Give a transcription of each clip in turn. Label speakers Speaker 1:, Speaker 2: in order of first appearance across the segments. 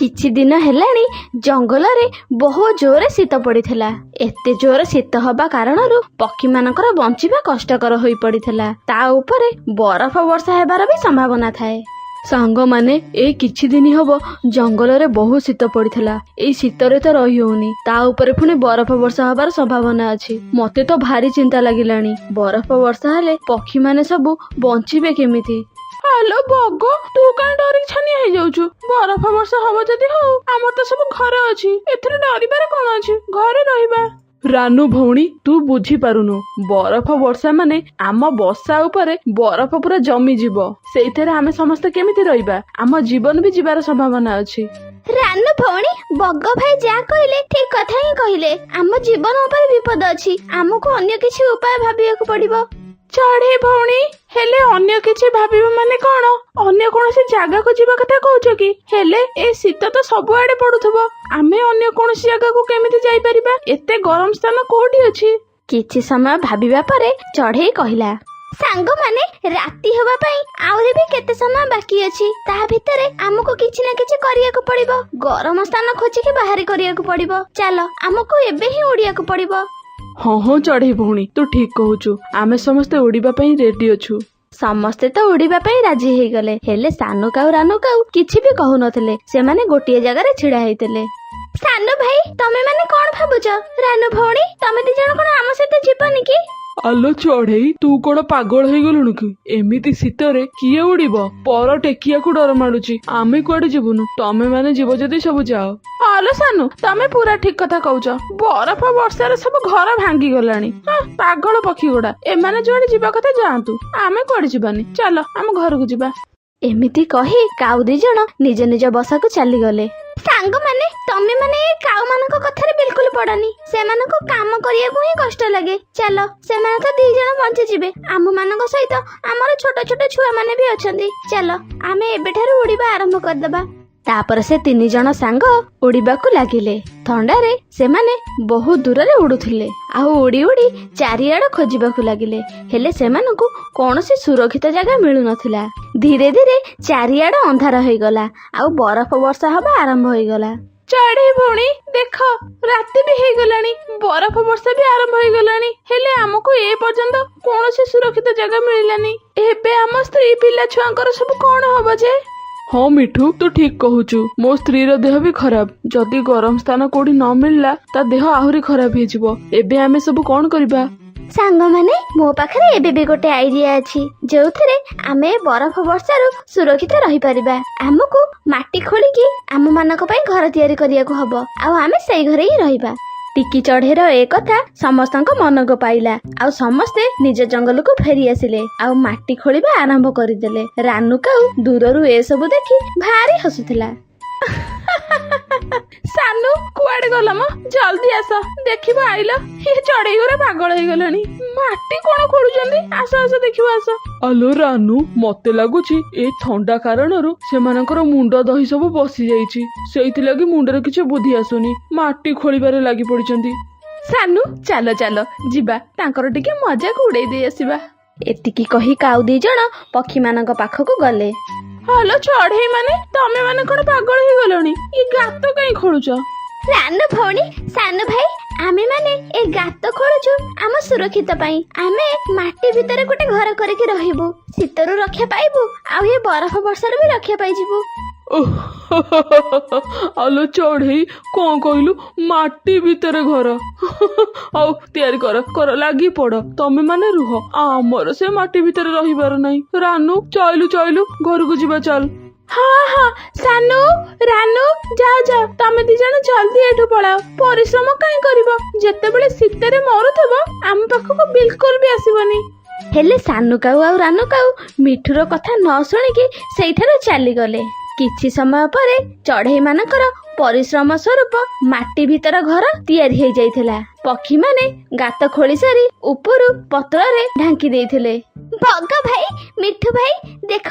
Speaker 1: କିଛି ଦିନ ହେଲାଣି ଜଙ୍ଗଲରେ ବହୁତ ଜୋରେ ଶୀତ ପଡ଼ିଥିଲା। ଏତେ ଜୋରେ ଶୀତ ହବା କାରଣରୁ ପକ୍ଷୀମାନଙ୍କର ବଞ୍ଚିବା କଷ୍ଟକର ହୋଇପଡ଼ିଥିଲା। ତା ଉପରେ ବରଫ ବର୍ଷା ହେବାର ବି ସମ୍ଭାବନା ଥାଏ। ସାଙ୍ଗମାନେ, ଏଇ କିଛି ଦିନ ହବ ଜଙ୍ଗଲରେ ବହୁତ ଶୀତ ପଡ଼ିଥିଲା। ଏଇ ଶୀତରେ ତ ରହି ହଉନି, ତା ଉପରେ ପୁଣି ବରଫ ବର୍ଷା ହବାର ସମ୍ଭାବନା ଅଛି। ମତେ ତ ଭାରି ଚିନ୍ତା ଲାଗିଲାଣି। ବରଫ ବର୍ଷା ହେଲେ ପକ୍ଷୀମାନେ ସବୁ ବଞ୍ଚିବେ କେମିତି?
Speaker 2: ହ୍ୟାଲୋ ବଗ, ତୁ କାଇଁ ଡରିକି ଛାନିଆ ହେଇଯାଉଛୁ? ବରଫ ବର୍ଷା ହବ ଯଦି ହଉ, ଆମର ତ ସବୁ ଘରେ ଅଛି। ଏଥିରେ ଡରିବାରେ କଣ ଅଛି? ଘରେ ରହିବା। ରାନୁ ଭଉଣୀ, ତୁ ବୁଝିପାରୁନୁ। ବରଫ ବର୍ଷା ମାନେ ଆମ ବସା ଉପରେ ବରଫ ପୁରା ଜମିଯିବ। ସେଇଥିରେ ଆମେ ସମସ୍ତେ କେମିତି ରହିବା? ଆମ ଜୀବନ ବି ଯିବାର ସମ୍ଭାବନା ଅଛି।
Speaker 1: ରାନୁ ଭଉଣୀ, ବଗ ଭାଇ ଯାହା କହିଲେ ଠିକ କଥା ହିଁ କହିଲେ। ଆମ ଜୀବନ ଉପରେ ବିପଦ ଅଛି। ଆମକୁ ଅନ୍ୟ କିଛି ଉପାୟ ଭାବିବାକୁ ପଡିବ।
Speaker 2: ଚଢେଇ ଭଉଣୀ, ହେଲେ ଅନ୍ୟ କିଛି ଭାବିବ ମାନେ କଣ? ଅନ୍ୟ କୌଣସି ଜାଗାକୁ ଯିବା କଥା କହୁଛ କି? ହେଲେ ଏ ଶୀତ ତ ସବୁଆଡେ ପଡୁଥିବ। ଆମେ ଅନ୍ୟ କୌଣସି ଜାଗାକୁ କେମିତି ଯାଇପାରିବା? ଏତେ ଗରମ ସ୍ଥାନ କୋଉଠି ଅଛି?
Speaker 1: କିଛି ସମୟ ଭାବିବା ପରେ ଚଢେଇ କହିଲା, ସାଙ୍ଗମାନେ, ରାତି ହେବା ପାଇଁ ଆହୁରି ବି କେତେ ସମୟ ବାକି ଅଛି। ତା ଭିତରେ ଆମକୁ କିଛି ନା କିଛି କରିବାକୁ ପଡିବ। ଗରମ ସ୍ଥାନ ଖୋଜିକି ବାହାରି କରିବାକୁ ପଡିବ। ଚାଲ, ଆମକୁ ଏବେ ହିଁ ଉଡିବାକୁ ପଡିବ।
Speaker 2: ହଁ, ଚଢେଇ ଭଉଣୀ, ତୁ ଠିକ କହୁଛୁ। ଆମେ ସମସ୍ତେ ଉଡିବା ପାଇଁ ରେଡି ଅଛୁ।
Speaker 1: ସମସ୍ତେ ତ ଉଡିବା ପାଇଁ ରାଜି ହେଇଗଲେ, ହେଲେ ସାନୁ କାଉ, ରାନୁ କାଉ କିଛି ବି କହୁନଥିଲେ। ସେମାନେ ଗୋଟିଏ ଜାଗାରେ ଛିଡା ହେଇଥିଲେ। ସାନୁ ଭାଇ, ତମେ ମାନେ କଣ ଭାବୁଛ? ରାନୁ ଭଉଣୀ, ତମେ ଦି ଜଣ କଣ ଆମ ସହିତ ଯିବନି କି?
Speaker 2: ଆଲୋ ଚଢେଇ, ତୁ କଣ ପାଗଳ ହେଇଗଲୁଣୁ କି? ଏମିତି ଶୀତରେ କିଏ ଉଡିବ? ପର ଟେକିଆକୁ ଡର ମାଡୁଛି। ଆମେ କୁଆଡେ ଯିବୁନୁ। ତମେ ମାନେ ଯିବ ଯଦି ସବୁ ଯାଅ। ଆଲୋ ସାନୁ, ତମେ ପୁରା ଠିକ କଥା କହୁଛ। ବରଫ ବର୍ଷାରେ ସବୁ ଘର ଭାଙ୍ଗି ଗଲାଣି। ହଁ, ପାଗଳ ପକ୍ଷୀ ଗୁଡା। ଏମାନେ ଯୁଆଡେ ଯିବା କଥା ଯାଆନ୍ତୁ, ଆମେ କୁଆଡେ ଯିବାନି। ଚାଲ, ଆମ ଘରକୁ ଯିବା।
Speaker 1: ଏମିତି କହି କାଉ ଦି ଜଣ ନିଜ ନିଜ ବସାକୁ ଚାଲିଗଲେ। ସାଙ୍ଗମାନେ, ତମେ ମାନେ ଏ କାଉ ମାନଙ୍କ କଥାରେ ବିଲକୁଲ ପଡନି। ସେମାନଙ୍କୁ କାମ କରିବାକୁ ହିଁ କଷ୍ଟ ଲାଗେ। ଚାଲ, ସେମାନେ ତ ଦି ଜଣ ବଞ୍ଚିଯିବେ। ଆମ ମାନଙ୍କ ସହିତ ଆମର ଛୋଟ ଛୋଟ ଛୁଆ ମାନେ ବି ଅଛନ୍ତି। ଚାଲ, ଆମେ ଏବେଠାରୁ ଉଡିବା ଆରମ୍ଭ କରିଦବା। ତାପରେ ସେ ତିନି ଜଣ ସାଙ୍ଗ ଉଡିବାକୁ ଲାଗିଲେ। ଥଣ୍ଡାରେ ସେମାନେ ବହୁତ ଦୂରରେ ଉଡୁଥିଲେ ଆଉ ଉଡି ଉଡି ଚାରିଆଡ ଖୋଜିବାକୁ ଲାଗିଲେ। ହେଲେ ସେମାନଙ୍କୁ କୌଣସି ସୁରକ୍ଷିତ ଜାଗା ମିଳୁନଥିଲା। ଧୀରେ ଧୀରେ ଚାରିଆଡ ଅନ୍ଧାର ହେଇଗଲା ଆଉ ବରଫ ବର୍ଷା ହବା ଆରମ୍ଭ ହେଇଗଲା।
Speaker 2: ଚଢେଇ ଭଉଣୀ, ଦେଖ, ରାତି ବି ହେଇଗଲାଣି, ବରଫ ବର୍ଷା ବି ଆରମ୍ଭ ହେଇଗଲାଣି। ହେଲେ ଆମକୁ ଏ ପର୍ଯ୍ୟନ୍ତ କୌଣସି ସୁରକ୍ଷିତ ଜାଗା ମିଳିଲାନି। ଏବେ ଆମ ସ୍ତ୍ରୀ ପିଲା ଛୁଆଙ୍କର ସବୁ କଣ ହବ ଯେ? ହଁ ମିଠୁ, ତୁ ଠିକ କହୁଛୁ। ମୋ ସ୍ତ୍ରୀର ଦେହ ବି ଖରାପ। ଯଦି ଗରମ ସ୍ଥାନ କୋଉଠି ନ ମିଳିଲା, ତା ଦେହ ଆହୁରି ଖରାପ ହେଇଯିବ। ଏବେ ଆମେ ସବୁ କଣ କରିବା?
Speaker 1: ସାଙ୍ଗମାନେ, ମୋ ପାଖରେ ଏବେ ବି ଗୋଟେ ଆଇଡିଆ ଅଛି, ଯୋଉଥିରେ ଆମେ ବରଫ ବର୍ଷାରୁ ସୁରକ୍ଷିତ ରହିପାରିବା। ଆମକୁ ମାଟି ଖୋଳିକି ଆମ ମାନଙ୍କ ପାଇଁ ଘର ତିଆରି କରିବାକୁ ହବ ଆଉ ଆମେ ସେଇ ଘରେ ହିଁ ରହିବା। ଟିକି ଚଢେଇର ଏ କଥା ସମସ୍ତଙ୍କ ମନକୁ ପାଇଲା ଆଉ ସମସ୍ତେ ନିଜ ଜଙ୍ଗଲକୁ ଫେରି ଆସିଲେ ଆଉ ମାଟି ଖୋଳିବା ଆରମ୍ଭ କରିଦେଲେ। ରାନୁ କାଉ ଦୂରରୁ ଏସବୁ ଦେଖି ଭାରି ହସୁଥିଲା।
Speaker 2: ସାନୁ, କୁଆଡେ ଗଲ ମ? ଜଲ୍ଦି ଆସ, ଦେଖିବ ଆଇଲ। ଏ ଚଢେଇ ଗୁରା ପାଗଳ ହେଇଗଲାଣି, ମାଟି କଣ ଖୋଳୁଛନ୍ତି। ଆସ ଆସ, ଦେଖିବ ଆସ। ଆଲୋ ରାନୁ, ମତେ ଲାଗୁଛି ଏ ଥଣ୍ଡା କାରଣରୁ ସେମାନଙ୍କର ମୁଣ୍ଡ ଦହି ସବୁ ବସି ଯାଇଛି। ସେଇଥିଲାଗି ମୁଣ୍ଡରେ କିଛି ବୁଦ୍ଧି ଆସୁନି, ମାଟି ଖୋଳିବାରେ ଲାଗି ପଡିଛନ୍ତି। ସାନୁ, ଚାଲ ଚାଲ ଯିବା, ତାଙ୍କର ଟିକେ ମଜାକୁ ଉଡେଇ ଦେଇ ଆସିବା।
Speaker 1: ଏତିକି କହି କାଉ ଦି ଜଣ ପକ୍ଷୀମାନଙ୍କ ପାଖକୁ ଗଲେ।
Speaker 2: ହଲୋ ଚଢେଇ ମାନେ, ତମେ ମାନେ କଣ ପାଗଳ ହେଇଗଲଣି? ଏ ଗାତ କାଇଁ ଖୋଳୁଛ?
Speaker 1: ରାନୁ ଭଉଣୀ, ସାନୁ ଭାଇ, ଆମେ ମାନେ ଏ ଗାତ ଖୋଳୁଛୁ ଆମ ସୁରକ୍ଷିତ ପାଇଁ। ଆମେ ମାଟି ଭିତରେ ଗୋଟେ ଘର କରିକି ରହିବୁ, ଶୀତରୁ ରକ୍ଷା ପାଇବୁ ଆଉ ଏ ବରଫ ବର୍ଷାରୁ ବି ରକ୍ଷା ପାଇଯିବୁ।
Speaker 2: ଆଲୋ ଚଢେଇ, କଣ କହିଲୁ? ମାଟି ଭିତରେ ଘର? ହଉ, ତିଆରି କର କର, ଲାଗି ପଡ। ତମେ ମାନେ ରୁହ, ଆମର ସେ ମାଟି ଭିତରେ ରହିବାର ନାହିଁ। ରାନୁ, ଚାଲୁ ଚାଲୁ, ଘରକୁ ଯିବା ଚାଲ। ହଁ, ସାନୁ, ରାନୁ, ଯାଅ ଯାଅ, ତମେ ଦି ଜଣ ଜଲ୍ଦି ଏଠୁ ପଳାଅ। ପରିଶ୍ରମ କାଇଁ କରିବ? ଯେତେବେଳେ ଶୀତରେ ମରୁଥିବ, ଆମ ପାଖକୁ ବିଲକୁଲ ବି ଆସିବନି।
Speaker 1: ହେଲେ ସାନୁ କାଉ ଆଉ ରାନୁ କାଉ ମିଠୁର କଥା ନ ଶୁଣିକି ସେଇଠାରୁ ଚାଲିଗଲେ। କିଛି ସମୟ ପରେ ଚଢେଇ ମାନଙ୍କର ପରିଶ୍ରମ ସ୍ୱରୂପ ମାଟି ଭିତର ଘର ତିଆରି ହେଇଯାଇଥିଲା। ପକ୍ଷୀମାନେ ଗାତ ଖୋଳି ସାରି ଉପରୁ ପତ୍ରରେ ଢାଙ୍କି ଦେଇଥିଲେ। ବଗ ଭାଇ, ମିଠୁ ଭାଇ, ଦେଖ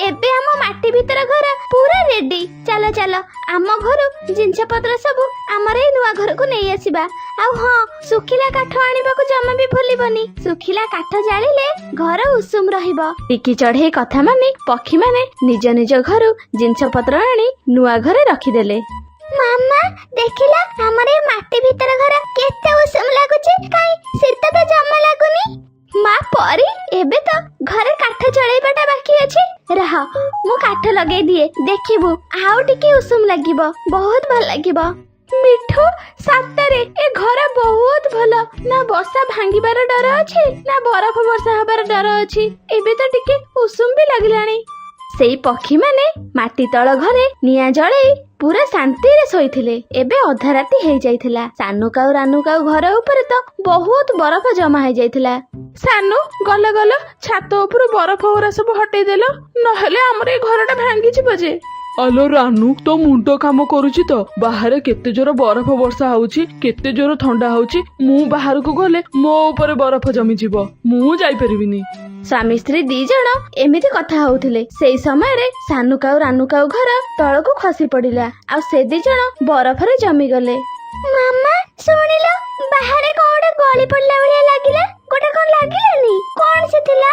Speaker 1: ଏବେ ଆମ ମାଟି ଭିତର ଘର ପୁରା ରେଡି। ଚାଲ ଚାଲ, ଆମ ଘରୁ ଜିନିଷ ପତ୍ର ସବୁ ଆମର ଏଇ ନୂଆ ଘରକୁ ନେଇ ଆସିବା। ଆଉ ହଁ, ଶୁଖିଲା କାଠ ଆଣିବାକୁ ଜମା ବି ଭୁଲିବନି। ଶୁଖିଲା କାଠ ଜାଳିଲେ ଘର ଉଷୁମ ରହିବ। ଟିକି ଚଢେଇ କଥା ମାନି ପକ୍ଷୀମାନେ ନିଜ ନିଜ ଘରୁ ଜିନିଷ ପତ୍ର ଆଣି ନୂଆ ଘରେ ରଖିଦେଲେ। ମାମା, ଦେଖିଲା ଆମର ଏଇ ମାଟି ଭିତର ଘର କେତେ ଉଷୁମ ଲାଗୁଛି। କାଇଁ ଶୀତ ତ ଜମା ଲାଗୁନି। ମା ପରି, ଏବେ ତ ଘରେ କାଠ ଜଳେଇବାଟା ବାକି ଅଛି। ରହ, ମୁଁ କାଠ ଲଗେଇ ଦିଏ, ଦେଖିବୁ ଆଉ ଟିକେ ଉଷୁମ ଲାଗିବ, ବହୁତ ଭଲ ଲାଗିବ। ମିଠୁ, ସତରେ ଏ ଘର ବହୁତ ଭଲ। ନା ବର୍ଷା ଭାଙ୍ଗିବାର ଡର ଅଛି, ନା ବରଫ ବର୍ଷା ହବାର ଡର ଅଛି। ଏବେ ତ ଟିକେ ଉଷୁମ ବି ଲାଗିଲାଣି। ସେଇ ପକ୍ଷୀମାନେ ମାଟି ତଳ ଘରେ ନିଆଁ ଜଳେଇ ପୁରା ଶାନ୍ତିରେ ଶୋଇଥିଲେ। ଏବେ ଅଧା ରାତି ହେଇଯାଇଥିଲା। ସାନୁ କାଉ, ରାନୁ କାଉ ଘର ଉପରେ ତ ବହୁତ ବରଫ ଜମା ହେଇଯାଇଥିଲା।
Speaker 2: ସାନୁ, ଗଲ ଗଲ, ଛାତ ଉପରୁ ବରଫ ଗୁରା ସବୁ ହଟେଇ ଦେଲ, ନହେଲେ ଆମର ଏ ଘରଟା ଭାଙ୍ଗିଯିବ ଯେ। ଆଲୋ ରାନୁ, ତୋ ମୁଣ୍ଡ କାମ କରୁଛି ତ? ବାହାରେ କେତେ ଜୋର ବରଫ ବର୍ଷା ହଉଛି, କେତେ ଜୋର ଥଣ୍ଡା ହଉଛି। ମୁଁ ବାହାରକୁ ଗଲେ ମୋ ଉପରେ ବରଫ ଜମିଯିବ, ମୁଁ ଯାଇପାରିବିନି।
Speaker 1: ସ୍ୱାମୀ ସ୍ତ୍ରୀ ଦି ଜଣ ଏମିତି କଥା ହଉଥିଲେ, ସେଇ ସମୟରେ ସାନୁ କାଉ, ରାନୁ କାଉ ଘର ତଳକୁ ଖସି ପଡିଲା ଆଉ ସେ ଦି ଜଣ ବରଫରେ ଜମିଗଲେ। ମାମା, ଶୁଣିଲ, ବାହାରେ କଣ ଗୋଟେ ଗଳି ପଡିଲା ଭଳିଆ ଲାଗିଲା। ଗୋଟେ କଣ ଲାଗିଲାନି? କଣ ସେ ଥିଲା?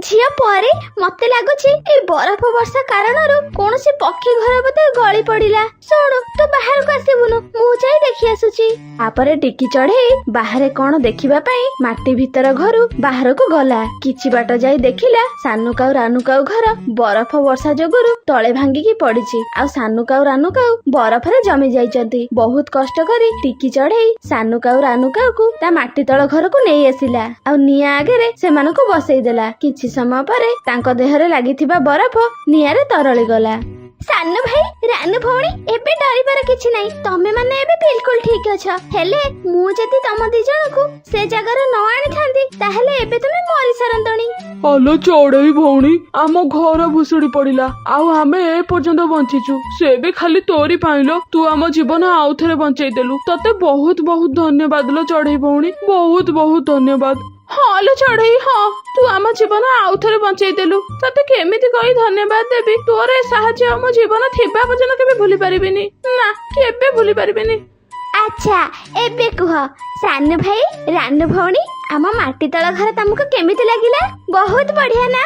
Speaker 1: ଝିଅ ପରେ, ମତେ ଲାଗୁଛି ଏ ବରଫ ବର୍ଷା କାରଣରୁ କୌଣସି ପକ୍ଷୀ ଘର ବୋଧେ ଗଳି ପଡିଲା। ଶୁଣୁ, ତୁ ବାହାରକୁ ଆସିବୁନୁ, ମୁଁ ଯାଇ ଦେଖି ଆସୁଛି। ତାପରେ ଟିକି ଚଢେଇ ବାହାରେ କଣ ଦେଖିବା ପାଇଁ ମାଟି ଭିତର ଘରୁ ବାହାରକୁ ଗଲା। କିଛି ବାଟ ଯାଇ ଦେଖିଲା ସାନୁ କାଉ, ରାନୁ କାଉ ଘର ବରଫ ବର୍ଷା ଯୋଗୁରୁ ତଳେ ଭାଙ୍ଗିକି ପଡିଛି ଆଉ ସାନୁ କାଉ, ରାନୁ କାଉ ବରଫରେ ଜମି ଯାଇଛନ୍ତି। ବହୁତ କଷ୍ଟ କରି ଟିକି ଚଢେଇ ସାନୁ କାଉ, ରାନୁ କାଉକୁ ତା ମାଟି ତଳ ଘରକୁ ନେଇ ଆସିଲା ଆଉ ନିଆଁ ଆଗରେ ସେମାନଙ୍କୁ ବସେଇ ଦେଲା। କିଛି ସମୟ ପରେ ତାଙ୍କ ଦେହରେ ଲାଗିଥିବା ବରଫ ନିଆଁରେ ତରଳି ଗଲା। ସାନୁ ଭାଇ, ରାନୁ ଭଉଣୀ, ଏବେ ଡରିବାର କିଛି ନାହିଁ। ତମେ ମାନେ ଏବେ ବିଲକୁଲ ଠିକ ଅଛ। ହେଲେ ମୁଁ ଯଦି ତମ ଦି ଜଣଙ୍କୁ ସେ ଜାଗାରୁ ନ ଆଣିଥାନ୍ତି, ତାହେଲେ ଏବେ ତମେ ମରି ସାରନ୍ତଣି।
Speaker 2: ଆଲୋ ଚଢେଇ ଭଉଣୀ, ଆମ ଘର ଭୁଶୁଡି ପଡିଲା ଆଉ ଆମେ ଏ ପର୍ଯ୍ୟନ୍ତ ବଞ୍ଚିଛୁ, ସେ ବି ଖାଲି ତୋରି ପାଇଁ ଲୋ। ତୁ ଆମ ଜୀବନ ଆଉ ଥରେ ବଞ୍ଚେଇ ଦେଲୁ। ତତେ ବହୁତ ବହୁତ ଧନ୍ୟବାଦ ଲୋ ଚଢେଇ ଭଉଣୀ, ବହୁତ ବହୁତ ଧନ୍ୟବାଦ। ହଁ ଲୋ ଚଢେଇ, ହଁ, ତୁ ଆମ ଜୀବନ ଆଉ ଥରେ ବଞ୍ଚେଇ ଦେଲୁ। ତତେ କେମିତି କହି ଧନ୍ୟବାଦ ଦେବି? ତୋର ଏ ସାହାଯ୍ୟ ମୋ ଜୀବନ ଥିବା ପର୍ଯ୍ୟନ୍ତ କେବେ ଭୁଲି ପାରିବିନି, ନା କେବେ ଭୁଲି ପାରିବିନି।
Speaker 1: ଆଚ୍ଛା, ଏବେ କୁହ ସାନୁ ଭାଇ, ରାନୁ ଭଉଣୀ, ଆମ ମାଟି ତଳ ଘର ତମକୁ କେମିତି ଲାଗିଲା? ବହୁତ ବଢିଆ ନା?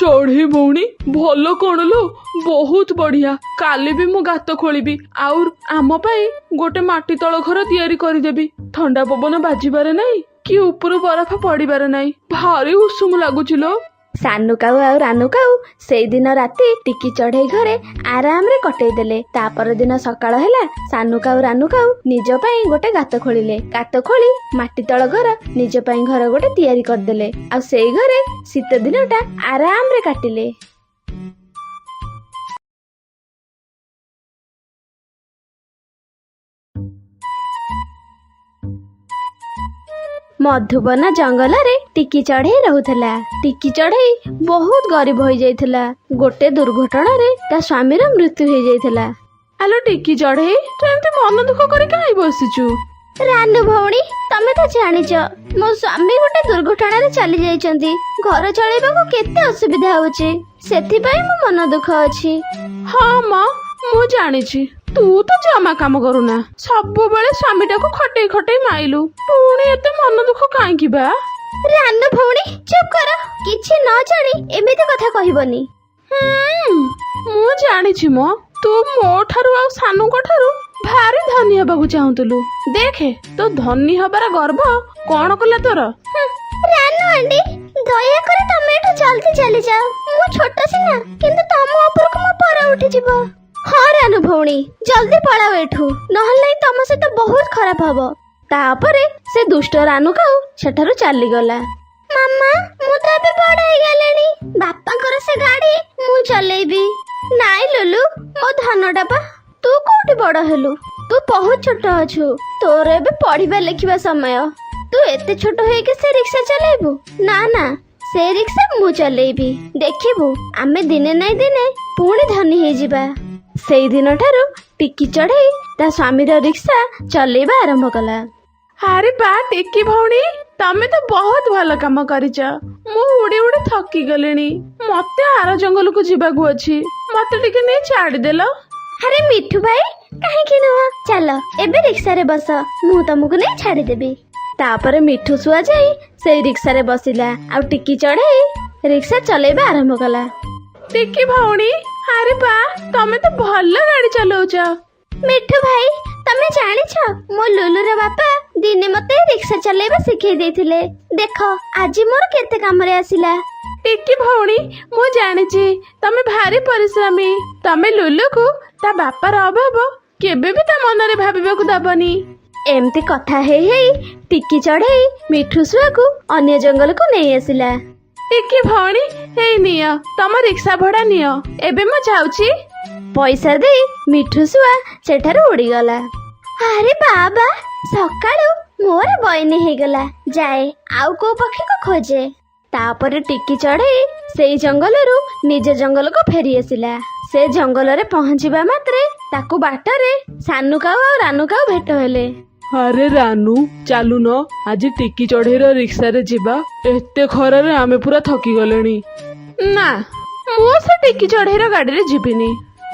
Speaker 2: ଚଢେଇ ଭଉଣୀ, ଭଲ କଣ ଲୋ, ବହୁତ ବଢିଆ। କାଲି ବି ମୁଁ ଗାତ ଖୋଳିବି ଆଉ ଆମ ପାଇଁ ଗୋଟେ ମାଟି ତଳ ଘର ତିଆରି କରିଦେବି। ଥଣ୍ଡା ପବନ ବାଜିବାରେ ନାହିଁ କି ଉପରୁ ବରଫ ପଡିବାରେ ନାହିଁ। ଭାରି ଉଷୁମ ଲାଗୁଛି ଲୋ।
Speaker 1: ସାନୁ କାଉ ଆଉ ରାନୁ କାଉ ସେଇଦିନ ରାତି ଟିକି ଚଢେଇ ଘରେ ଆରାମରେ କଟେଇ ଦେଲେ। ତା ପରଦିନ ସକାଳ ହେଲା। ସାନୁ କାଉ, ରାନୁ କାଉ ନିଜ ପାଇଁ ଗୋଟେ ଗାତ ଖୋଳିଲେ। ଗାତ ଖୋଳି ମାଟି ତଳ ଘର ନିଜ ପାଇଁ ଘର ଗୋଟେ ତିଆରି କରିଦେଲେ ଆଉ ସେଇ ଘରେ ଶୀତ ଦିନଟା ଆରାମରେ କାଟିଲେ। ମଧୁବନ ଜଙ୍ଗଲରେ ଟିକି ଚଢେଇ ରହୁଥିଲା। ଟିକି ଚଢେଇ ବହୁତ ଗରିବ ହେଇଯାଇଥିଲା। ଗୋଟେ ଦୁର୍ଘଟଣାରେ ତା ସ୍ୱାମୀର ମୃତ୍ୟୁ ହେଇଯାଇଥିଲା।
Speaker 2: ଆଲୋ ଟିକି ଚଢେଇ, ତୁ ଏମିତି ମନ ଦୁଃଖ କରି କାଇଁ ବସିଛୁ?
Speaker 1: ରାନୁ ଭଉଣୀ, ତମେ ତ ଜାଣିଛ ମୋ ସ୍ୱାମୀ ଗୋଟେ ଦୁର୍ଘଟଣାରେ ଚାଲି ଯାଇଛନ୍ତି। ଘର ଚଳେଇବାକୁ କେତେ ଅସୁବିଧା ହଉଛି, ସେଥିପାଇଁ ମୋ ମନ ଦୁଃଖ ଅଛି।
Speaker 2: ହଁ ମ, ମୁଁ ଜାଣିଛି, ତୁ ତ ଜମା କାମ କରୁନା, ସବୁବେଳେ ସ୍ୱାମୀଟାକୁ ଖଟେଇ ଖଟେଇ ମାଇଲୁ। ପୁଣି ଏତେ ମନ ଦୁଃଖ କାହିଁକି ବା?
Speaker 1: ରାନୁ ଭଉଣୀ, ଚୁପ୍ କର। କିଛି ନ ଜାଣି ଏମିତି କଥା କହିବନି।
Speaker 2: ହୁଁ, ମୁଁ ଜାଣିଛି ମ, ତୁ ମୋ ଠାରୁ ଆଉ ସାନୁଙ୍କ ଠାରୁ ଭାରି ଧନୀ ହବାକୁ ଚାହୁଁଥିଲୁ। ଦେଖେ ତୋ ଧନୀ ହବାର ଗର୍ବ କଣ କଲା ତୋର। ହୁଁ।
Speaker 1: ରାନୁ ଆଣ୍ଟି, ଦୟାକରି ତମେ ଏଠୁ ଜଲ୍ଦି ଚାଲିଯାଅ। ମୁଁ ଛୋଟ ସିନା, କିନ୍ତୁ ତମ ଉପରକୁ ମୋ ପର ଉଠିଯିବ। ହଁ ରାନୁ ଭଉଣୀ, ଜଲ୍ଦି ପଳାଅ ଏଠୁ, ନହେଲେ ନାହିଁ ତମ ସହିତ ବହୁତ ଖରାପ ହବ। ତାପରେ ସେ ଦୁଷ୍ଟ ରାନୁ କାଉ ସେଠାରୁ ଚାଲିଗଲା। ମାମା, ମୁଁ ତ ଏବେ ବଡ ହେଇଗଲିଣି, ବାପାଙ୍କର ସେ ଗାଡି ମୁଁ ଚଲେଇବି। ନାଇଁ ଲୁଲୁ, ମୋ ଧନଟା ପା, ତୁ କୋଉଠି ବଡ ହେଲୁ? ତୁ ବହୁତ ଛୋଟ ଅଛୁ, ତୋର ଏବେ ପଢିବା ଲେଖିବା ସମୟ। ତୁ ଏତେ ଛୋଟ ହେଇକି ସେ ରିକ୍ସା ଚଲେଇବୁ? ନା ନା, ସେ ରିକ୍ସା ମୁଁ ଚଲେଇବି। ଦେଖିବୁ, ଆମେ ଦିନେ ନାଇଁ ଦିନେ ପୁଣି ଧନୀ ହେଇଯିବା। ସେଇ ଦିନ ଠାରୁ ଟିକି ଚଢେଇ ତା ସ୍ୱାମୀର ରିକ୍ସା ଚଲେଇବା ଆରମ୍ଭ କଲା।
Speaker 2: ଆରେ ବା ଟିକି ଭଉଣୀ, ତମେ ତ ବହୁତ ଭଲ କାମ କରିଛ। ମୁଁ ଉଡ଼ି ଉଡ଼ି ଥକି ଗଲିଣି, ମତେ ଆର ଜଙ୍ଗଲକୁ ଯିବାକୁ ଅଛି, ମତେ ଟିକେ ନେଇ ଛାଡ଼ିଦେଲ।
Speaker 1: ଆରେ ମିଠୁ ଭାଇ, କାହିଁକି ନୁହଁ, ଚାଲ ଏବେ ରିକ୍ସାରେ ବସ, ମୁଁ ତମକୁ ନେଇ ଛାଡ଼ିଦେବି। ତାପରେ ମିଠୁ ଶୁଆ ଯାଇ ସେଇ ରିକ୍ସାରେ ବସିଲା ଆଉ ଟିକି ଚଢେଇ ରିକ୍ସା ଚଲେଇବା ଆରମ୍ଭ କଲା।
Speaker 2: ଟିକି ଭଉଣୀ, ଆରେ ବା, ତମେ ତ ଭଲ ଗାଡି ଚଲଉଛ।
Speaker 1: ମିଠୁ ଭାଇ, ତମେ ଜାଣିଛ, ମୋ ଲୁଲୁର ବାପା ଦିନେ ମତେ ରିକ୍ସା ଚଲେଇବା ଶିଖେଇ ଦେଇଥିଲେ। ଦେଖ, ଆଜି ମୋର କେତେ କାମରେ ଆସିଲା।
Speaker 2: ଟିକି ଭଉଣୀ, ମୁଁ ଜାଣିଛି ତମେ ଭାରି ପରିଶ୍ରମୀ। ତମେ ଲୁଲୁକୁ ତା ବାପାର ଅଭାବ କେବେ ବି ତା ମନରେ ଭାବିବାକୁ ଦବନି।
Speaker 1: ଏମିତି କଥା ହେଇ ହେଇ ଟିକି ଚଢେଇ ମିଠୁ ଶୁଆକୁ ଅନ୍ୟ ଜଙ୍ଗଲକୁ ନେଇ ଆସିଲା।
Speaker 2: ଟିକି ଭଉଣୀ, ହେଇ ନିଅ ତମ ରିକ୍ସା ଭଡା ନିଅ, ଏବେ ମୁଁ ଯାଉଛି।
Speaker 1: ପଇସା ଦେଇ ମିଠୁ ଶୁଆ ସେଠାରୁ ଉଡ଼ିଗଲା। ଆରେ ବାବା, ସକାଳୁ ମୋର ବଇନି ହେଇଗଲା, ଯାଏ ଆଉ କୋଉ ପକ୍ଷୀକୁ ଖୋଜେ। ତାପରେ ଟିକି ଚଢେଇ ସେଇ ଜଙ୍ଗଲରୁ ନିଜ ଜଙ୍ଗଲକୁ ଫେରି ଆସିଲା। ସେ ଜଙ୍ଗଲରେ ପହଞ୍ଚିବା ମାତ୍ରେ ତାକୁ ବାଟରେ ସାନୁ କାଉ ଆଉ ରାନୁ କାଉ ଭେଟ ହେଲେ।
Speaker 2: ଆରେ ରାନୁ, ଚାଲୁନ ଆଜି ଟିକି ଚଢେଇର ରିକ୍ସାରେ ଯିବା, ଏତେ ଖରାରେ ଆମେ ପୁରା ଥକି ଗଲେଣି। ନା, ମୁଁ ସେ ଟିକି ଚଢେଇର ଗାଡିରେ ଯିବିନି।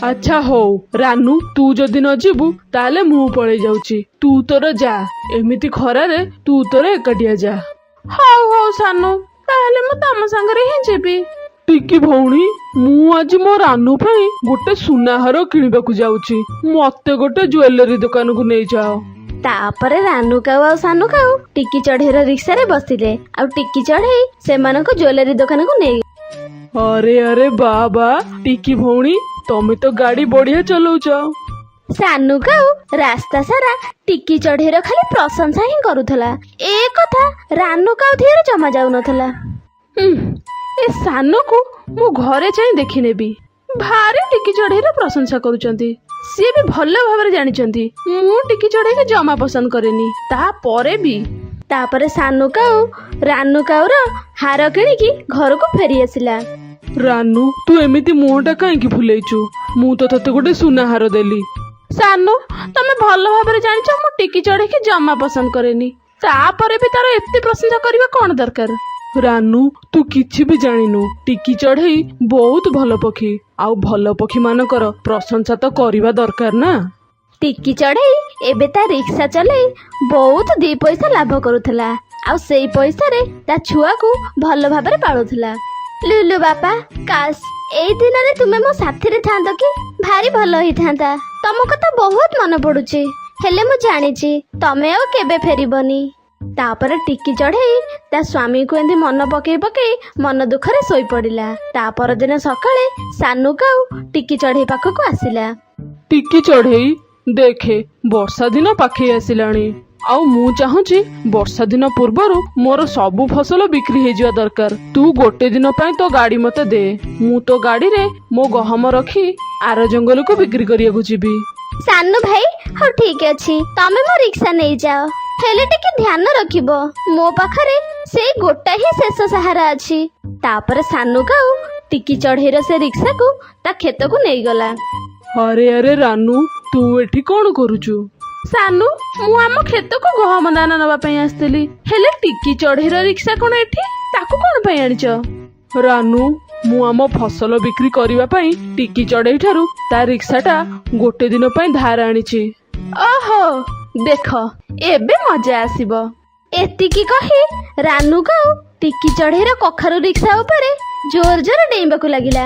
Speaker 2: ଆଚ୍ଛା ହଉ ରାନୁ, ତୁ ଯଦି ନ ଯିବୁ ତାହେଲେ ମୁଁ ପଳେଇ ଯାଉଛି, ତୁ ତୋର ଯା, ଏମିତି ଖରାରେ ତୁ ତୋର ଏକାଟିଆ ଯା। ହଉ ହଉ ସାନୁ, ତାହେଲେ ମୁଁ ତମ ସାଙ୍ଗରେ ହିଁ ଯିବି। ଟିକି ଭଉଣୀ, ମୁଁ ଆଜି ମୋ ରାନୁ ପାଇଁ ଗୋଟେ ସୁନାହାର କିଣିବାକୁ ଯାଉଛି, ମତେ ଗୋଟେ ଜୁଏଲାରୀ ଦୋକାନକୁ ନେଇଯାଅ।
Speaker 1: ତାପରେ ରାନୁ କାଉ ଆଉ ସାନୁ କାଉ ଟିକି ଚଢେଇର ରିକ୍ସାରେ ବସିଲେ ଆଉ ଟିକି ଚଢେଇ ସେମାନଙ୍କୁ ଜୁଏଲାରୀ ଦୋକାନକୁ ନେଇ
Speaker 2: ଆରେ ଆରେ ବାବା, ଟିକି ଭଉଣୀ, ତମେ ତ ଗାଡି ବଢିଆ ଚଲଉଛ।
Speaker 1: ସାନୁ କାଉ ରାସ୍ତା ସାରା ଟିକି ଚଢେଇର ଖାଲି ପ୍ରଶଂସା ହିଁ କରୁଥିଲା। ଏ କଥା ରାନୁ କାଉ ଧିଅରେ ଜମା ଯାଉନଥିଲା।
Speaker 2: ହୁଁ, ଏ ସାନକୁ ମୁଁ ଘରେ ଯାଇ ଦେଖିନେବି। ଭାରି ଟିକି ଚଢେଇର ପ୍ରଶଂସା କରୁଛନ୍ତି, ସିଏ ବି ଭଲ ଭାବରେ ଜାଣିଛନ୍ତି ମୁଁ ଟିକି ଚଢେଇକି ଜମା ପସନ୍ଦ କରେନି, ତାପରେ ବି।
Speaker 1: ତାପରେ ସାନୁ କାଉ ରାନୁ କାଉର ହାର କିଣିକି ଘରକୁ ଫେରି ଆସିଲା।
Speaker 2: ରାନୁ, ତୁ ଏମିତି ମୁହଁଟା କାହିଁକି ଫୁଲେଇଛୁ? ମୁଁ ତ ତତେ ଗୋଟେ ସୁନାହାର ଦେଲି। ସାନୁ, ତମେ ଭଲ ଭାବରେ ଜାଣିଛ ମୁଁ ଟିକି ଚଢେଇକି ଜମା ପସନ୍ଦ କରେନି, ତାପରେ ବି ତାର ଏତେ ପ୍ରଶଂସା କରିବା କଣ ଦରକାର? ରାନୁ, ତୁ କିଛି ବି ଜାଣିନୁ, ଟିକି ଚଢେଇ ବହୁତ ଭଲ ପକ୍ଷୀ, ଆଉ ଭଲ ପକ୍ଷୀ ମାନଙ୍କର ପ୍ରଶଂସା ତ କରିବା ଦରକାର ନା।
Speaker 1: ଟିକି ଚଢେଇ ଏବେ ତା ରିକ୍ସା ଚଲେଇ ବହୁତ ଦି ପଇସା ଲାଭ କରୁଥିଲା ଆଉ ସେଇ ପଇସାରେ ତା ଛୁଆକୁ ଭଲ ଭାବରେ ପାଳୁଥିଲା। ଲୁଲୁ ବାପା, କାଶ ଏଇ ଦିନରେ ତୁମେ ମୋ ସାଥିରେ ଥାନ୍ତ କି, ଭାରି ଭଲ ହେଇଥାନ୍ତା। ତମ କଥା ବହୁତ ମନେ ପଡୁଛି, ହେଲେ ମୁଁ ଜାଣିଛି ତମେ ଆଉ କେବେ ଫେରିବନି। ତାପରେ ଟିକି ଚଢେଇ ତା ସ୍ୱାମୀକୁ ଏମିତି ମନ ପକେଇ ପକେଇ ମନ ଦୁଃଖରେ ଶୋଇପଡିଲା। ତା ପରଦିନ ସକାଳେ ସାନୁ କାଉ ଟିକି ଚଢେଇ ପାଖକୁ ଆସିଲା।
Speaker 2: ଟିକି ଚଢେଇ, ଦେଖେ ବର୍ଷା ଦିନ ପାଖେଇ ଆସିଲାଣି, ଆଉ ମୁଁ ଚାହୁଁଛି ବର୍ଷା ଦିନ ପୂର୍ବରୁ ମୋର ସବୁ ଫସଲ ବିକ୍ରି ହେଇଯିବା ଦରକାର। ତୁ ଗୋଟେ ଦିନ ପାଇଁ ତୋ ଗାଡି ମତେ ଦେ, ମୁଁ ତୋ ଗାଡିରେ ମୋ ଗହମ ରଖି ଆର ଜଙ୍ଗଲକୁ ବିକ୍ରି କରିବାକୁ ଯିବି।
Speaker 1: ସାନୁ ଭାଇ, ହଉ ଠିକ ଅଛି, ତମେ ମୋ ରିକ୍ସା ନେଇଯାଅ, ହେଲେ ଟିକେ ଧ୍ୟାନ ରଖିବ, ମୋ ପାଖରେ ସେଇ ଗୋଟା ହିଁ ଶେଷ ସାହାରା ଅଛି। ତାପରେ ସାନୁ କାଉ ଟିକି ଚଢେଇର ସେ ରିକ୍ସାକୁ ତା କ୍ଷେତକୁ ନେଇଗଲା।
Speaker 2: ଆରେ ଆରେ ରାନୁ, ତୁ ଏଠି କଣ କରୁଛୁ? ସାନୁ, ମୁଁ ଆମ କ୍ଷେତକୁ ଗହମ ଦାନା ନବା ପାଇଁ ଆସିଥିଲି, ହେଲେ ଟିକି ଚଢେଇର ରିକ୍ସା କଣ ଏଠି, ତାକୁ କଣ ପାଇଁ ଆଣିଛ? ରାନୁ, ମୁଁ ଆମ ଫସଲ ବିକ୍ରି କରିବା ପାଇଁ ଟିକି ଚଢେଇ ଠାରୁ ତା ରିକ୍ସାଟା ଗୋଟେ ଦିନ ପାଇଁ ଧାର ଆଣିଛି। ଓହୋ, ଦେଖ ଏବେ ମଜା ଆସିବ।
Speaker 1: ଏତିକି କହି ରାନୁ କାଉ ଟିକି ଚଢେଇର କଖାରୁ ରିକ୍ସା ଉପରେ ଜୋର ଜୋର ଡେଇଁବାକୁ ଲାଗିଲା।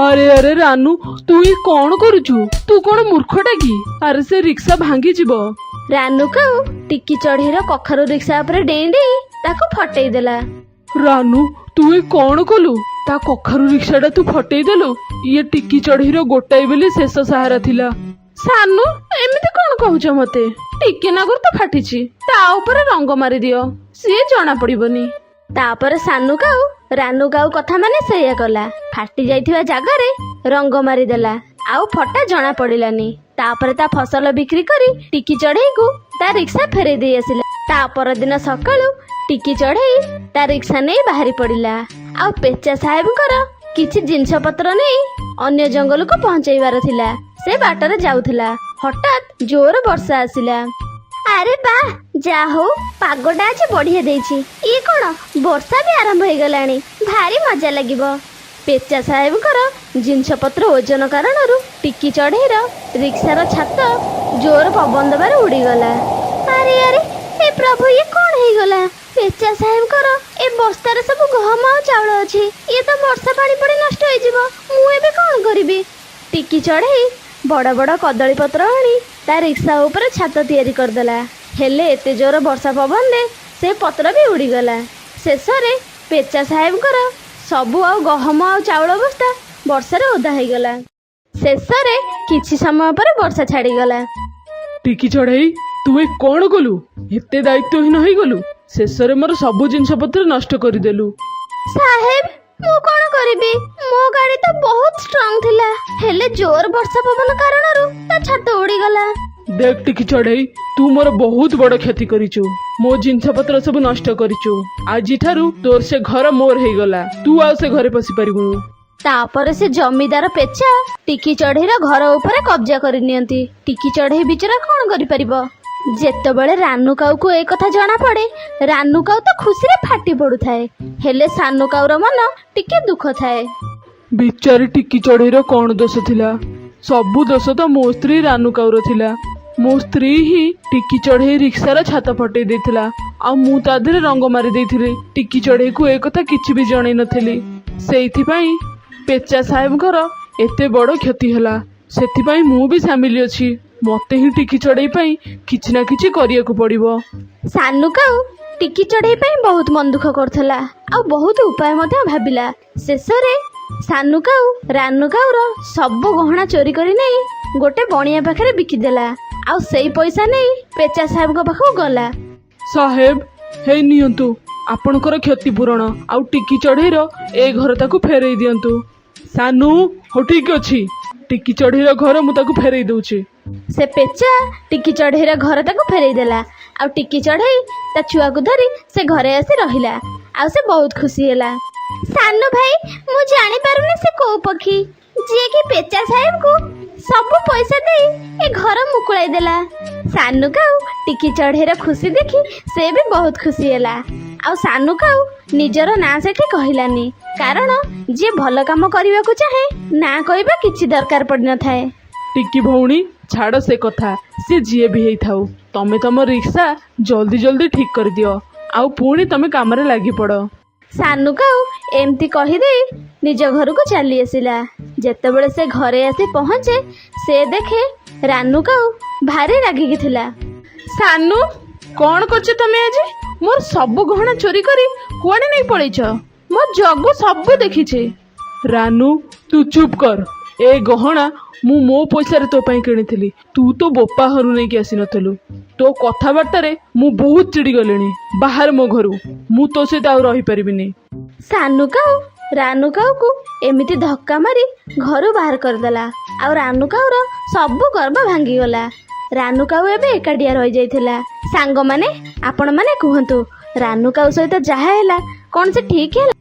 Speaker 2: ଆରେ ଆରେ ରାନୁ, ତୁ ଇଏ କଣ କରୁଛୁ? ତୁ କଣ ମୂର୍ଖଟା କି? ଆରେ ସେ ରିକ୍ସା ଭାଙ୍ଗିଯିବ।
Speaker 1: ରାନୁ କାଉ ଟିକି ଚଢେଇର କଖାରୁ ରିକ୍ସା ଉପରେ ଡେଇଁ ଡେଇଁ ତାକୁ ଫଟେଇ ଦେଲା।
Speaker 2: ରାନୁ, ତୁ ଏ କଣ କଲୁ? ତା କଖାରୁ ରିକ୍ସାଟା ତୁ ଫଟେଇ ଦେଲୁ। ଇଏ ଟିକି ଚଢେଇର ଗୋଟାଏ ବୋଲି ଶେଷ ସାହାରା ଥିଲା। ସାନୁ, ଏମିତି କଣ କହୁଛ ମତେ? ଟିକେ ନାଗୁରୁ ତ ଫାଟିଛି, ତା ଉପରେ ରଙ୍ଗ ମାରିଦିଅ, ସିଏ ଜଣା ପଡିବନି।
Speaker 1: ତାପରେ ସାନୁ କାଉ ରାନୁ କାଉ କଥା ମାନେ ସେଇଆ କଲା। ଫାଟି ଯାଇଥିବା ଜାଗାରେ ରଙ୍ଗ ମାରିଦେଲା, ଆଉ ଫଟା ଜଣା ପଡିଲାନି। ତାପରେ ତା ଫସଲ ବିକ୍ରି କରି ଟିକି ଚଢେଇକୁ ତା ରିକ୍ସା ଫେରେଇ ଦେଇ ଆସିଲା। ତା ପରଦିନ ସକାଳୁ ଟିକି ଚଢେଇ ତା ରିକ୍ସା ନେଇ ବାହାରି ପଡିଲା ଆଉ ପେଚା ସାହେବଙ୍କର କିଛି ଜିନିଷ ପତ୍ର ନେଇ ଅନ୍ୟ ଜଙ୍ଗଲକୁ ପହଞ୍ଚେଇବାର ଥିଲା। ସେ ବାଟରେ ଯାଉଥିଲା, ହଠାତ୍ ଜୋର ବର୍ଷା ଆସିଲା। ଆରେ ବା, ଯା ହଉ ପାଗଟା ଆଜି ବଢିଆ ଦେଇଛି। ଇଏ କଣ, ବର୍ଷା ବି ଆରମ୍ଭ ହେଇଗଲାଣି। ଭାରି ମଜା ଲାଗିବ। ପେଚା ସାହେବଙ୍କର ଜିନିଷପତ୍ର ଓଜନ କାରଣରୁ ଟିକି ଚଢ଼େଇର ରିକ୍ସାର ଛାତ ଜୋର ପବନ ଦେବାରୁ ଉଡ଼ିଗଲା। ଆରେ ଆରେ, ହେ ପ୍ରଭୁ, ଇଏ କଣ ହେଇଗଲା? ପେଚା ସାହେବଙ୍କର ଏ ବସ୍ତାରେ ସବୁ ଗହମ ଆଉ ଚାଉଳ ଅଛି। ଇଏ ତ ବର୍ଷା ପାଣି ପଡ଼ି ନଷ୍ଟ ହେଇଯିବ। ମୁଁ ଏବେ କଣ କରିବି? ଟିକି ଚଢ଼େଇ ବଡ଼ ବଡ଼ କଦଳୀ ପତ୍ର ଆଣି ତା ରିକ୍ସା ଉପରେ ଛାତ ତିଆରି କରିଦେଲା। ହେଲେ ଏତେ ଜୋର ବର୍ଷା ପବନରେ ସେ ପତ୍ର ବି ଉଡ଼ିଗଲା। ଶେଷରେ ପେଚା ସାହେବଙ୍କର ସବୁ ଆଉ ଗହମ ଆଉ ଚାଉଳ ବସ୍ତା ବର୍ଷାରେ ଓଦା ହେଇଗଲା। ଶେଷରେ କିଛି ସମୟ ପରେ ବର୍ଷା ଛାଡ଼ିଗଲା।
Speaker 2: ଟିକି ଚଢ଼େଇ, ତୁ ଏ କଣ କଲୁ? ଏତେ ଦାୟିତ୍ୱହୀନ ହେଇଗଲୁ? ଶେଷରେ ମୋର ସବୁ ଜିନିଷପତ୍ର ନଷ୍ଟ କରିଦେଲୁ।
Speaker 1: ସାହେବ, ମୁଁ କଣ କରିବି? ମୋ ଗାଡି ତ ବହୁତ ଷ୍ଟ୍ରଙ୍ଗ ଥିଲା, ହେଲେ ଜୋର ବର୍ଷା ପବନ କାରଣରୁ ତା ଛାତ ଉଡ଼ିଗଲା।
Speaker 2: ଦେଖ ଟିକି ଚଢ଼େଇ, ତୁ ମୋର ବହୁତ ବଡ଼ କ୍ଷତି କରିଛୁ। ମୋ ଜିନିଷପତ୍ର ସବୁ ନଷ୍ଟ କରିଛୁ। ଆଜିଠାରୁ ତୋର ସେ ଘର ମୋର ହେଇଗଲା। ତୁ ଆଉ ସେ ଘରେ ପଶି ପାରିବୁନୁ।
Speaker 1: ତାପରେ ସେ ଜମିଦାର ପେଚା ଟିକି ଚଢ଼େଇର ଘର ଉପରେ କବ୍ଜା କରିନିଅନ୍ତି। ଟିକି ଚଢ଼େଇ ବିଚରା କଣ କରିପାରିବ? ଯେତେବେଳେ ରାନୁ କାଉକୁ ଏ କଥା ଜଣା ପଡେ, ରାନୁ କାଉ ତ ଖୁସିରେ ଫାଟି ପଡୁଥାଏ। ହେଲେ ସାନୁ କାଉର ମନ ଟିକେ ଦୁଃଖ ଥାଏ।
Speaker 2: ବିଚାରୀ ଟିକି ଚଢ଼େଇର କଣ ଦୋଷ ଥିଲା? ସବୁ ଦୋଷ ତ ମୋ ସ୍ତ୍ରୀ ରାନୁ କାଉର ଥିଲା। ମୋ ସ୍ତ୍ରୀ ହିଁ ଟିକି ଚଢ଼େଇ ରିକ୍ସାର ଛାତ ଫଟେଇ ଦେଇଥିଲା ଆଉ ମୁଁ ତା ଦେହରେ ରଙ୍ଗ ମାରି ଦେଇଥିଲି। ଟିକି ଚଢ଼େଇକୁ ଏ କଥା କିଛି ବି ଜଣେଇ ନଥିଲି। ସେଇଥିପାଇଁ ପେଚା ସାହେବଙ୍କର ଏତେ ବଡ଼ କ୍ଷତି ହେଲା। ସେଥିପାଇଁ ମୁଁ ବି ସାମିଲ ଅଛି। ମତେ ହିଁ ଟିକି ଚଢ଼େଇ ପାଇଁ କିଛି ନା କିଛି କରିବାକୁ ପଡ଼ିବ।
Speaker 1: ସାନୁ କାଉ ଟିକି ଚଢ଼େଇ ପାଇଁ ବହୁତ ମନ ଦୁଃଖ କରୁଥିଲା ଆଉ ବହୁତ ଉପାୟ ମଧ୍ୟ ଭାବିଲା। ଶେଷରେ ସାନୁ କାଉ ରାନୁ କାଉର ସବୁ ଗହଣା ଚୋରି କରି ନେଇ ଗୋଟେ ବଣିଆ ପାଖରେ ବିକିଦେଲା ଆଉ ସେଇ ପଇସା ନେଇ ପେଚା ସାହେବଙ୍କ ପାଖକୁ ଗଲା।
Speaker 2: ସାହେବ, ହେଇ ନିଅନ୍ତୁ ଆପଣଙ୍କର କ୍ଷତିପୂରଣ ଆଉ ଟିକି ଚଢ଼େଇର ଏ ଘର ତାକୁ ଫେରେଇ ଦିଅନ୍ତୁ। ସାନୁ, ହଉ ଠିକ ଅଛି, ଟିକି ଚଢ଼େଇର ଘର ମୁଁ ତାକୁ ଫେରେଇ ଦଉଛି।
Speaker 1: ସେ ପେଚା ଟିକି ଚଢ଼େଇର ଘର ତାକୁ ଫେରେଇ ଦେଲା ଆଉ ଟିକି ଚଢ଼େଇ ତା ଛୁଆକୁ ଧରି ସେ ଘରେ ଆସି ରହିଲା ଆଉ ସେ ବହୁତ ଖୁସି ହେଲା। ସାନୁ ଭାଇ, ମୁଁ ଜାଣିପାରୁନି ସେ କୋଉ ପକ୍ଷୀ, ଯିଏକି ପେଚା ସାହେବଙ୍କୁ ସବୁ ପଇସା ଦେଇ ଏ ଘର ମୁକୁଳାଇ ଦେଲା। ସାନୁ କାଉ ଟିକି ଚଢ଼େଇର ଖୁସି ଦେଖି ସେ ବି ବହୁତ ଖୁସି ହେଲା। ଆଉ ସାନୁ କାଉ ନିଜର ନାଁ ସେଠି କହିଲାନି, କାରଣ ଯିଏ ଭଲ କାମ କରିବାକୁ ଚାହେଁ, ନାଁ କହିବା କିଛି ଦରକାର ପଡ଼ିନଥାଏ।
Speaker 2: ଟିକି ଭଉଣୀ, ଛାଡ଼ ସେ କଥା। ସେ ଯିଏ ବି ହେଇଥାଉ, ତମେ ତମ ରିକ୍ସା ଜଲ୍ଦି ଜଲ୍ଦି ଠିକ କରିଦିଅ ଆଉ ପୁଣି ତମେ କାମରେ ଲାଗିପଡ଼।
Speaker 1: ସାନୁ କାଉ ଏମିତି କହିଦେଇ ନିଜ ଘରକୁ ଚାଲି ଆସିଲା। ଯେତେବେଳେ ସେ ଘରେ ଆସି ପହଞ୍ଚେ, ସେ ଦେଖେ ରାନୁ କାଉ ଭାରି ରାଗିକି ଥିଲା।
Speaker 2: ସାନୁ, କଣ କରୁଛ ତମେ ଆଜି? ମୋର ସବୁ ଗହଣା ଚୋରି କରି କୁଆଡ଼େ ନେଇ ପଳେଇଛ? ମୋ ଜଗୁ ସବୁ ଦେଖିଛି। ରାନୁ, ତୁ ଚୁପ୍ କର। ଏ ଗହଣା ମୁଁ ମୋ ପଇସାରେ ତୋ ପାଇଁ କିଣିଥିଲି। ତୁ ତୋ ବୋପା ଘରୁ ନେଇକି ଆସିନଥିଲୁ। ତୋ କଥାବାର୍ତ୍ତାରେ ମୁଁ ବହୁତ ଚିଡ଼ି ଗଲିଣି। ବାହାର ମୋ ଘରୁ, ମୁଁ ତୋ ସହିତ ଆଉ ରହିପାରିବିନି।
Speaker 1: ସାନୁ କାଉ ରାନୁ କାଉକୁ ଏମିତି ଧକ୍କା ମାରି ଘରୁ ବାହାର କରିଦେଲା ଆଉ ରାନୁ କାଉର ସବୁ ଗର୍ବ ଭାଙ୍ଗିଗଲା। ରାନୁ କାଉ ଏବେ ଏକାଟିଆ ରହିଯାଇଥିଲା। ସାଙ୍ଗମାନେ, ଆପଣମାନେ କୁହନ୍ତୁ, ରାନୁ କାଉ ସହିତ ଯାହା ହେଲା, କ'ଣ ସେ ଠିକ୍ ହେଲା?